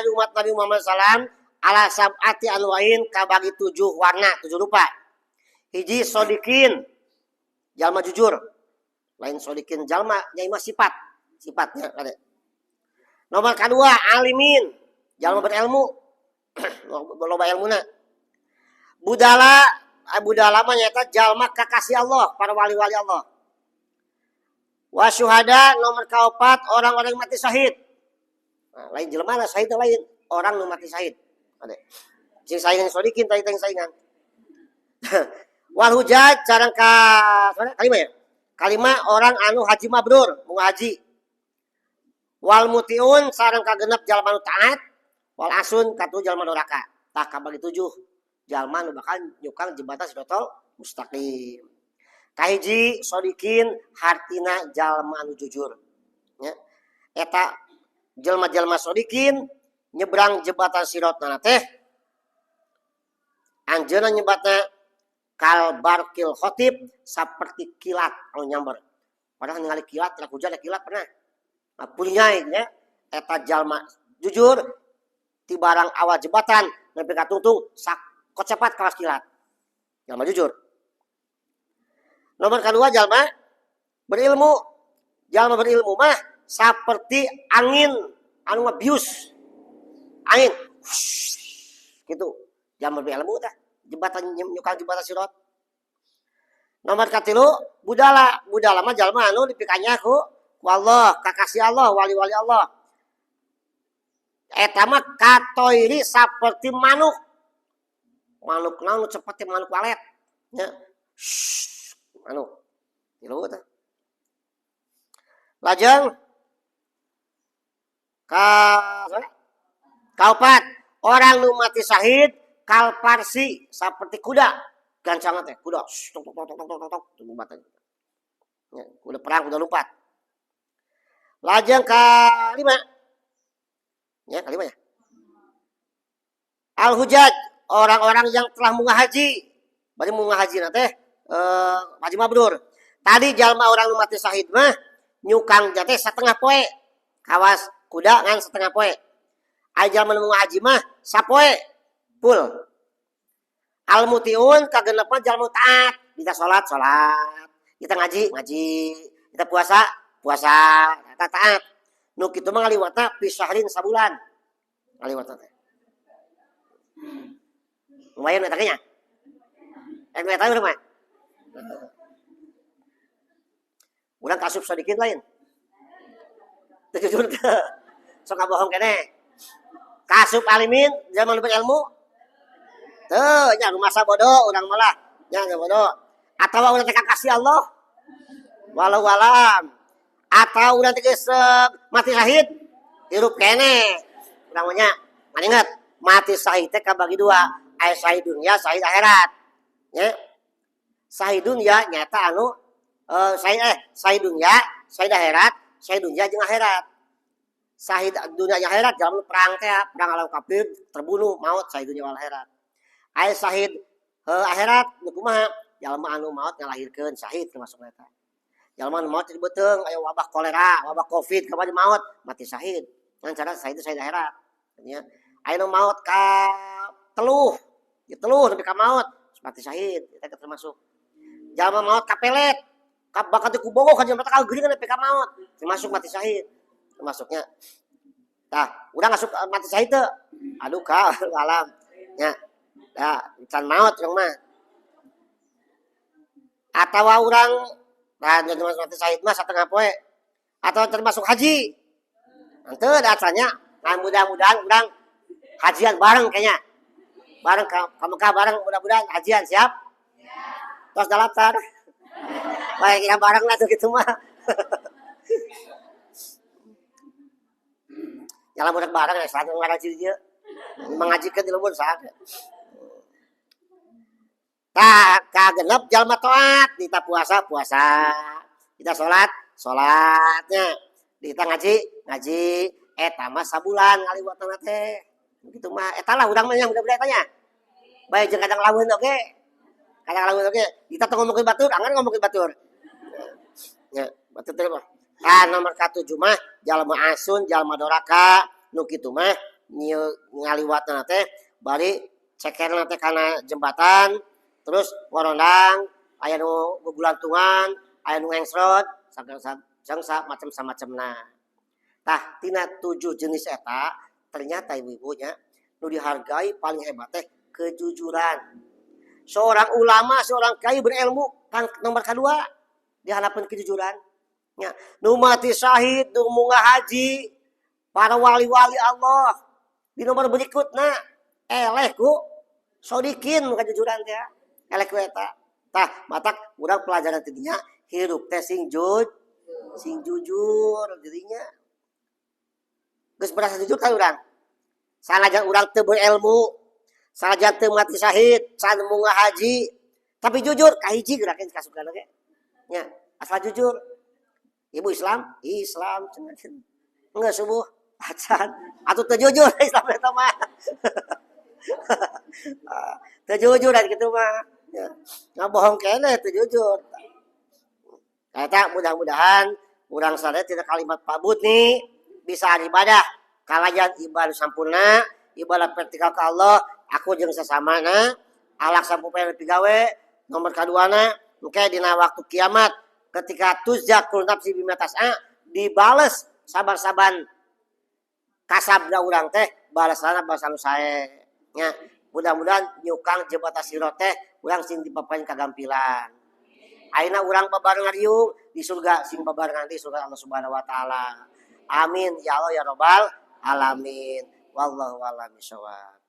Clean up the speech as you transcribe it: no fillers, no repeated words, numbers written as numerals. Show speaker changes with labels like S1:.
S1: ka umat Nabi Muhammad sallam ala sab'ati anwa'in kabagi 7 warna, 7 rupa. Hiji sodikin, jalma jujur. Lain sodikin jalma, nyai mah sifat, sifatnya kade. Nomor kedua alimin, jalma berilmu. Loba ilmuna. Budala, budala mah nyaeta jalma kakasih Allah, para wali-wali Allah. Wa syuhada nomor keempat orang-orang mati syahid. Nah, lain jelema lah syahid lain, orang nu mati syahid. Ade. Sing saingan sodikin tadi teh saingan. Wal hujaj sareng ka kalima ya. Kalima orang anu haji mabrur, mau haji. Wal mutiun sareng kagenep jalma nu taat, wal asun katujuh jalma doraka. Tah kabagi 7 jalma nu bakal nyukang jembatan Shirathol Mustaqim. Kahiji sodikin hartina jalma anu jujur. Ya. Eta jelma-jelma sodikin nyebrang jembatan Sirat teh anjeunna nyebatna kal barqil khatib seperti kilat anu nyamber. Padahal ningali kilat, rak hujan kilat pernah. Nah, punya nya eta jalma jujur ti barang awal jembatan nepi ka tungtung sakocepat kawas kilat. Jalma jujur. Nomor kedua jalma berilmu. Jalma berilmu mah seperti angin anu ngabius. Angin gitu. Jalma berilmu teh jembatan nyukang jembatan Sirat. Nomor katilu budala. Budala mah jalma anu dipikanya ku Allah, kakasih Allah, wali-wali Allah. Eta mah katoiri seperti manuk. Manuk naon seperti manuk walet. Nya. Manuk. Tilu teh. Lajeng ka kaopat orang nu mati syahid kalfarsi seperti kuda gancangan teh kuda tok tok tok tok tok tok tunggu batan ya, kuda perang kuda lompat. Lajeng kalima ya, kalima ya, al hujaj orang-orang yang telah munggah haji. Berarti munggah haji teh haji mabrur. Tadi jalma orang nu mati syahid mah nyukang teh setengah poe kawas kuda ngan setengah poe. Ai jalma nu munggah haji mah sapoe full. Al mutiun kagenep mah jalma taat, kita salat salat, kita ngaji ngaji, kita puasa puasa, eta taat. Nu kitu mah ngaliwatna fi syahrin sabulan. Ngaliwatna teh. Lumayan eta nya. Eta urang mah. Urang kasup sadikin lain. Teu jujur teu. Sok ngabohong keneh. Kasup alimin jalma nu berilmu. Teu nya masa bodoh urang malah. Nya bodoh. Atawa urang teh kakasih Allah. Walau alam. Atau urang teh geus mati syahid hirup keneh. Urang mah nya ingat mati syahid teh kabagi dua, aya syahid dunia, syahid akhirat. Nya. Syahid dunia nyata anu syahid dunia, syahid akhirat, syahid dunia jeung akhirat. Syahid dunia jeung akhirat jalan perang teh, perang lawan kafir, terbunuh, maut syahid dunia wal akhirat. Aya syahid akhirat nu kumaha? Jalma anu maut ngalahirkeun syahid termasuk eta. Jalma anu maut di beuteung aya wabah kolera, wabah covid kamari maut, mati syahid. Ngan cara syahid itu syahid akhirat. Artinya aya nu maut ka teluh, di teluh nepi ka maut, mati syahid eta termasuk. Jalma maut ka pelet, ka bakal ku bogoh ka jelema ka geuringan nepi ka maut, termasuk mati syahid. Termasuknya. Tah, urang asup mati syahid teu? Aduh ka alam. Nya. Dah, can maut urang mah. Atawa urang nah termasuk mati syahid mah satengah poe. Atau termasuk haji. Henteu da asalnya. Nah, mudah-mudahan urang hajian bareng kayaknya. Bareng ka Mekah bareng mudah-mudahan hajian siap? Siap. Tos daftar. Baik, ya bareng lah tuh gitu mah. Jalan budak bareng ya, saat ngaji dia. Mengajikan di lembur saat. Tah, kagenep jalma taat, kita puasa puasa, kita sholat sholatnya, kita ngaji ngaji, eta mah sabulan ngaliwatna teh. Begitu mah eta lah urang mah yang mudah-mudahan tanya. Baik jeung kadang lamun oge. Kadang lamun oge, kita tong ngomongkeun batur, angan ngomongkeun batur. Ya, batur teh mah. Tah nomor katujuh mah jalma asun, jalma doraka, nu kitu mah Ngaliwatna teh bari cekerna teh kana jembatan, terus ngorondang, aya nu gugulantungan, aya nu ngengsrot, sagala macam samacamna. Tah, tina tujuh jenis eta ternyata, ibu-ibunya, nu dihargai paling hebat teh kejujuran. Seorang ulama, seorang kiai berilmu pang nomor kedua dihanapan kejujuran. Ya, nu mati syahid, nu munggah haji, para wali-wali Allah di nomor berikutna eleh ku sodikin kejujuran teh, eleh ku eta. Tah, matak urang pelajaran tidinya hirup teh sing jujur dirinya. Geus berasa jujur kan urang? Sanajan urang teu berilmu, sanajan teu mati syahid, can munggah haji, tapi jujur kahiji gerakan ka surga ge. Nya, asal jujur. Ibu Islam, Islam cenah. Enggak subuh acan. Atuh teu jujur Islam eta mah. Teu jujur kitu mah. Ya. Ngabohong keneh teu jujur. Eta mudah-mudahan urang sadaya tidak kalimat Pak Budni bisa ibadah kalayan ibadah sampurna, ibadah vertikal ke Allah, aku jeung sesamana, alak sampurna pigawe. Nomor kaduana, engke dina waktu kiamat ketika tujza kullu nafsin bima tas'a, dibales saban-saban kasabna urang teh, balasanna balasan sae nya. Mudah-mudahan nyukang jembatan sirat teh urang sing dipaparin kagampilan. Ayeuna urang babarengan riung di surga, sing babarengan di surga Allah Subhanahu wa taala. Amin ya Allah ya Robbal alamin. Wallahu a'lam bishawab.